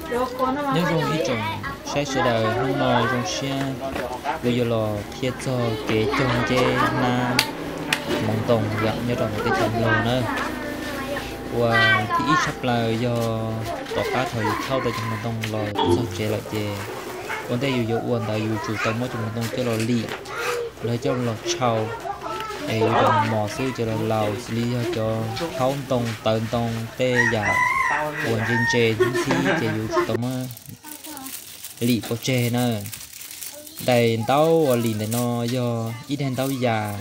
Nyob zoo ib tsoom saib sawv daws, hnub no zoo siab kuv yuav los qhia txog kev cog nceb hnab hmoov ntoo yom nyob rau ntawm teb chaws Nplog na. Uas thib ib tshaj plaws yog tom qab thaum yus thauj tau cov hmoov ntoo los txog tsev lawm ces ua ntej yus yuav ua ntawd yus tsum tau muab cov hmoov ntoo coj los lim, los coj los tshau es yuav cov mos xwb ces los laus xws li yog cov thaub ntoo, tawv ntoo, tej yam uas ntse ntse ntxhib ntxhib ces yus tsum tau muab lim pov tseg na. Daim ntaub uas lim ntawm no yog ib daim ntaub yas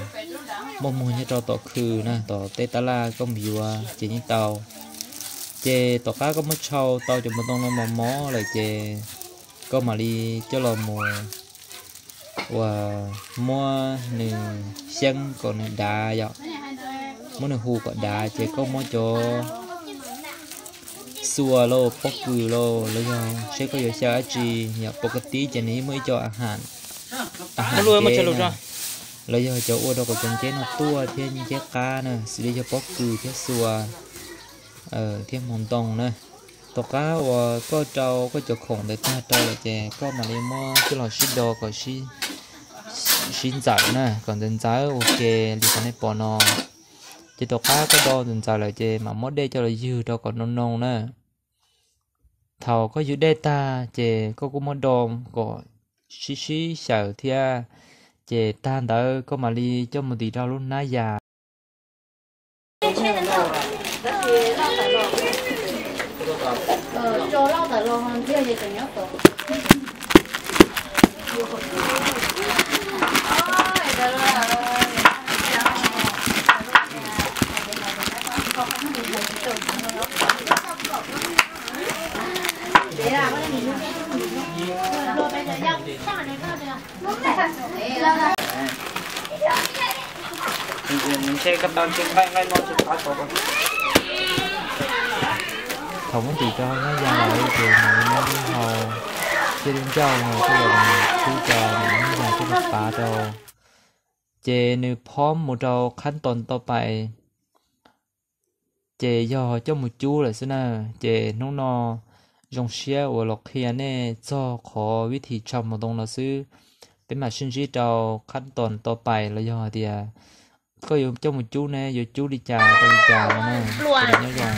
muaj muag nyob rau tom khw na, tom tej tab laj koj mus yuav ces yeej tau. Ces tom qab koj muab tshau tau cov hmoov ntoo no mos mos lawm ces koj mam li coj los mus uas muab nws xyeeb kom nws dav yom, muab nws hu kom dav ces koj muab cov xua lauj, pob kws lauj, los yog seb koj yuav xyaw dab tsi yom, pom koj tib ces nws yeej muaj ib co a ha, a ha nceb na, los yog cov ua rau kom cov nceb no tuaj thiab nceb qab na, xws li yog pob kws thiab xua thiab hmoov ntoo na. Tom qab uas koj rau koj cov khoom ntawd tag rau lawm ces koj mam li muab coj los sib do kom sib ntxawm na, kom ntxawm ntxawm ua ke li qhov nej pom no. Ces tom qab koj do ntxawm ntxawm lawm ces mam muab dej coj los ywg rau kom noo noo na. Thaum koj ywg dej tag ces koj kuj muab do kom sib sib xyaw thiab, ces tag ntawd koj mam li coj mus ntim rau lub hnab yas. Thaum muab ntim rau hnab yas lawm ces mam li muab lub hau thiab lub ncauj no coj los txhub rau, mam muab hnab yas coj los pav rau. Ces nws phob mus rau qhab tos tau pais, ces yog coj mus cub lawm xwb na. Ces hnub no zoo siab uas los qhia nej txog qhov vib thim tshau hmoov ntoo no xwb. Peb mam sib ntsib rau qhab tos tau pais los yog hais tias koj yuav coj mus cub ne yuav cub li cas rau li cas no na. Ces nyob zoo.